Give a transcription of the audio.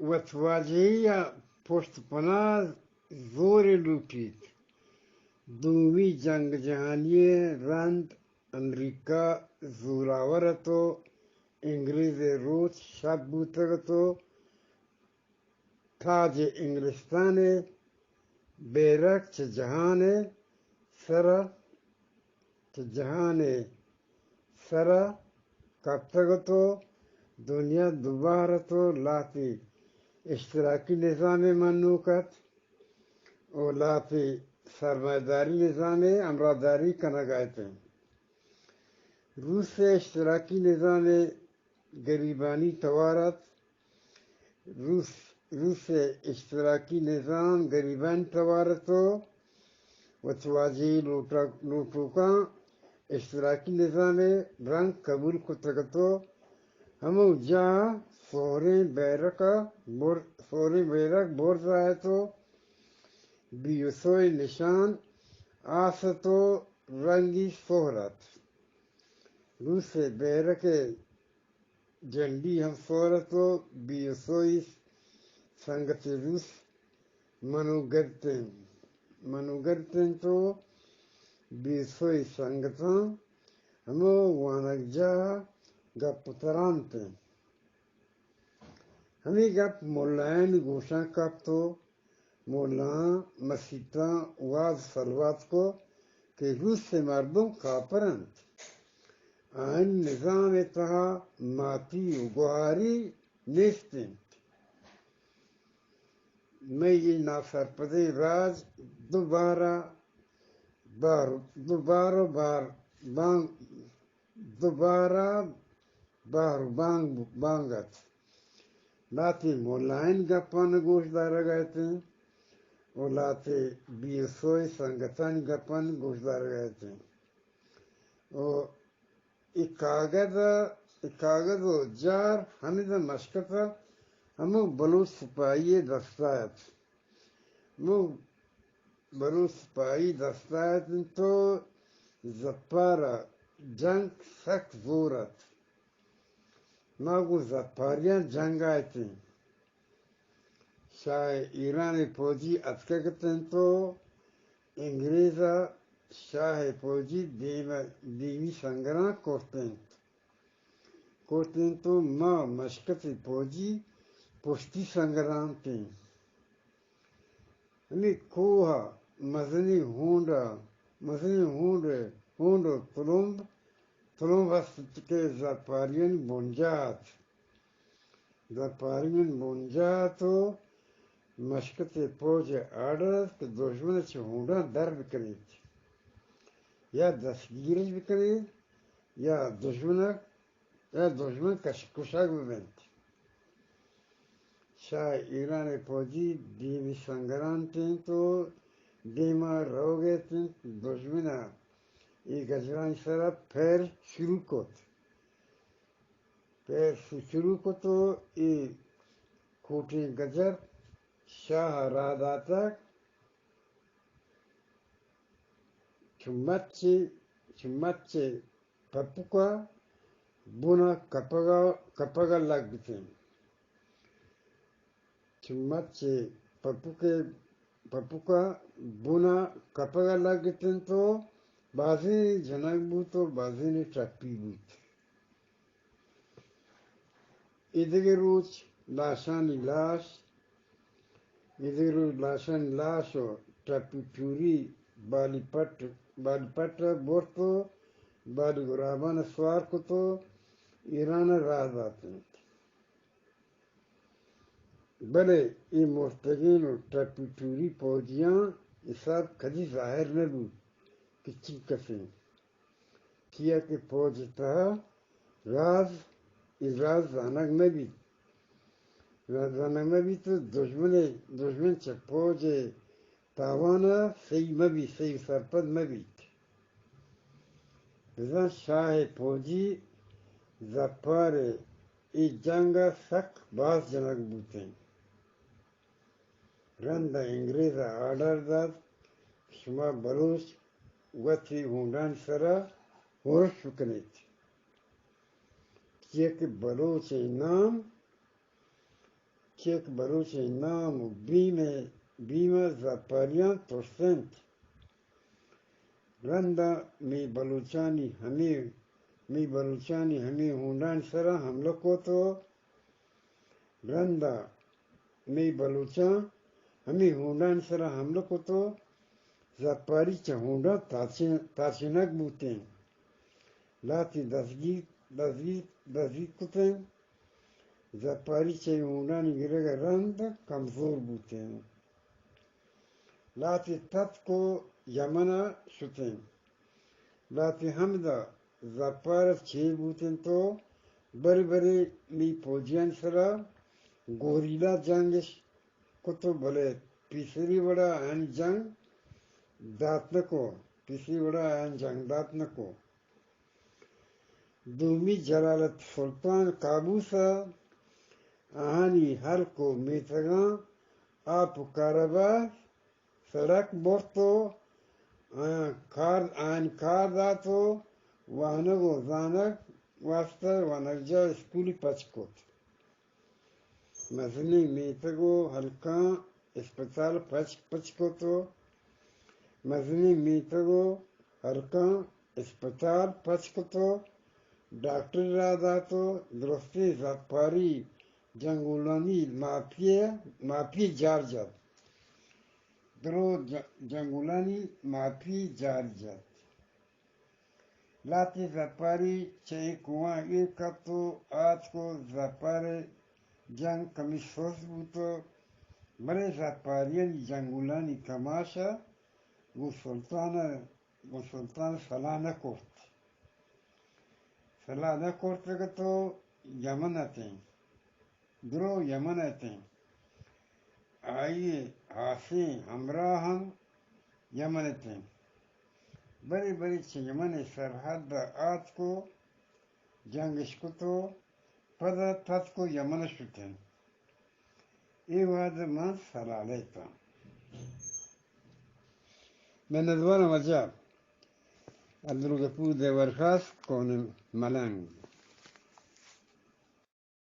وتواجہی ءَ پشت پناہ زورے لوٹیت۔ دومی جنگ جہانی ءِ رند امریکہ زوراور ات ءُ انگریز ءِ روچ شپ بوتگ ات ءُ تاج انگلستان ءِ بیرک چہ جہان ءِ سر ءَ چہ جہان ءِ سر ءَ کپتگ ات ءُ دنیا دوبار ات ءُ لہتے اشتراکی نظامے منوک ات ءُ لہتے سرمایہ داری نظامے ہمراہداری کنگ ءَ اتیں۔ روس ءِ اشتراکی نظامے گریبانی توار ات۔ روس، روس ءِ اشتراکی نظام گریبانی توار ات ءُ وتواجہی لوٹا-، لوٹوکاں اشتراکی نظام ءِ رنگ قبول کتگ ات ءُ ہمو جاہ ءَ سہریں بیرک ءَ بر-، سہریں بیرک برزا ات ءُ بی ایس او ءِ نشان آس ات ءُ رنگی سہر ات۔ روس ءِ بیرک ءِ جنڈی ہم سہر ات ءُ بی ایس او ءِ سنگت روس منوگر ات انت، منوگر ات انت ءُ بی ایس او ءِ سنگتاں ہمو وانگجاہ ءَ گپ ءُ تران ات انت۔ ہمے گپ ملایانی گوشاں کپت ءُ ملاہاں مسیتاں واز سلوات کو کہ روس ءِ مردم کاپر انت، آیانی نظام ءِ تہا ماتی ءُ گوہاری نیست انت۔ مئے اے ناسرپدیں راج دوبارہ بار، دوبارہ بار بانگ، دوبارہ بہر ءُ بانگ، بانگ ات۔ لہتے ملایانی گپانی گوش دارگ ءَ اتیں ءُ لہتے بی ایس او ءِ سنگتانی گپانی گوش دارگ ءَ اتیں۔ ءُ اے کاگد ءَ، اے کاگد ءُ جار ہمدا مشکت ءَ ہمو بلوچ سپاہی ءِ دست ءَ ات۔ ہمو بلوچ سپاہی دست ءَ ات انت ءُ زپار ءَ جنگ سک زور ات۔ ما گوں زپاریاں جنگ ءَ اتیں۔ شاہ ایران ءِ پوجی اتکگ ات انت ءُ انگریز ءَ شاہ ءِ پوجی دیم ءَ، دیمی سنگراں کرت انت۔ کرت انت ءُ ما مشکت ءِ پوجی پشتی سنگراں اتیں۔ ہمے کوہ ءَ مزنیں ہونڈ ءَ، مزنیں ہونڈ ءَ، ہونڈ ءُ تلمب، تلمب است کہ زپاریانی بنجاہ ات۔ زپاریانی بنجاہ ات ءُ مشکت ءِ پوج ءِ آرڈر ات کہ دژمن ءَ چہ ہونڈاں در بکنیت، یا دستگیرش بکنیت، یا دژمن ءَ یا دژمن کش-، کشگ بہ بنت۔ شاہ ایران ءِ پوجی دیمی سنگراں ات انت ءُ دیما روگ ءَ ات انت۔ دژمن ءَ اے گجرانی سرا پیر شروع کت۔ پیر شروع کت ءُ اے کوٹیں گجر شاہ ءَ راہ داتگ۔ چو مچے، چو مچے پپک ءَ بن ءَ کپگ ءَ، کپگ ءَ لگتیں۔ چو مچے پپک ءَ، پپک ءَ بن ءَ کپگ ءَ لگتیں تو بازیں جنگ بوت ءُ بازیں ٹپی بوت۔ ایدگہ روچ لاشانی لاش، ایدگہ روچ لاشانی لاش ءُ ٹپی ٹوری بالی پٹ، بالی پٹ ءَ برت ءُ بالی گرابان ءَ سوار کت ءُ ایران ءَ راہ دات انت۔ بلے اے مرتگیں ءُ ٹپی ٹوری پوجیاں حساب کدی ظاہر نہ بوت کہ چینکس انت۔ چیا کہ پوج ءِ تہا راز، اے راز زانگ مہ بیت۔ راز زانگ مہ بیت ءُ دژمن ءِ، دژمن چہ پوج ءِ تاوان ءَ سہی مہ بیت، سہی سرپد مہ بیت۔ بزاں شاہ ءِ پوجی زپار ءِ اے جنگ ءَ سک باز جنگ بوتیں۔ رند ءَ انگریز ءَ آرڈر دات کہ شما بلوچ وتی ہونڈانی سرا ہورش بکنیت، چیا کہ بلوچ ءِ نام چک بلوچ ءِ نام ءُ بیم ءَ، بیم ءَ زپاریاں ترسینت۔ رندا مئے بلوچانی ہمے، مئے بلوچانی ہمے ہونڈانی سرا حملہ کت ءُ رندا مئے بلوچاں ہمے ہونڈانی سرا حملہ کت ءُ زپاری چہ ہونڈاں تاچین، تاچینگ بوتیں۔ لہتے دزگیر، دزگیر، دزگیر کتیں۔ زپاری چہ اے ہونڈانی گرگ ءَ رند کمزور بوتیں۔ لہتے تتک ءُ یمن ءَ شتیں۔ لہتے ہمدا زپار ءَ چیر بوتنت ءُ برے برے مئے پوجیانی سرا گوریلا جنگ اش کت ءُ بلے پیسری وڑا آیانی جنگ دات نہ کو، پیسری وڑا آیانی جنگ دات نہ کو۔ دومی جلالت سلطان قابوس ءَ آہانی ہلک ءُ میتگاں آپ ءُ کاربار سڑک برت ءُ آیاں کار، آیانی کار دات ءُ وانگ ءُ زانگ واسطہ وانگجاہ اسکولی پچ کت۔ مزنیں میتگ ءُ ہلکاں اسپتال پچ، پچ کت ءُ مزنیں میتگ ءُ ہلکاں اسپتال پچ کت ءُ ڈاکٹر راہ دات ءُ درستیں زپاری جنگولانی ماپی، ماپی جار جت۔ درو ج-، جنگولانی ماپی جار جت۔ لہتے زپاری چہ اے کوہاں ایر کپت ءُ آتک ءُ زپار ءِ جنگ کمی سست بوت ءُ بلے زپاریانی جنگولانی کماش ءَ گوں سلطان ءَ، گوں سلطان ءَ سلاہ نہ کرت۔ سلاہ نہ کرتگ ات ءُ یمن اتیں۔ درو یمن اتیں۔ آئی ءِ ہاسیں ہمراہ ہم یمن اتیں۔ برے برے چہ یمن ءِ سرحد ءَ آتک ءُ جنگ اش کت ءُ پدا تتک ءُ یمن ءَ شتیں۔ اے وہد ءَ من سلالہ اتاں۔ منتوار آں واجہ۔ عبدالغفور دیورخاص، کون ملنگ۔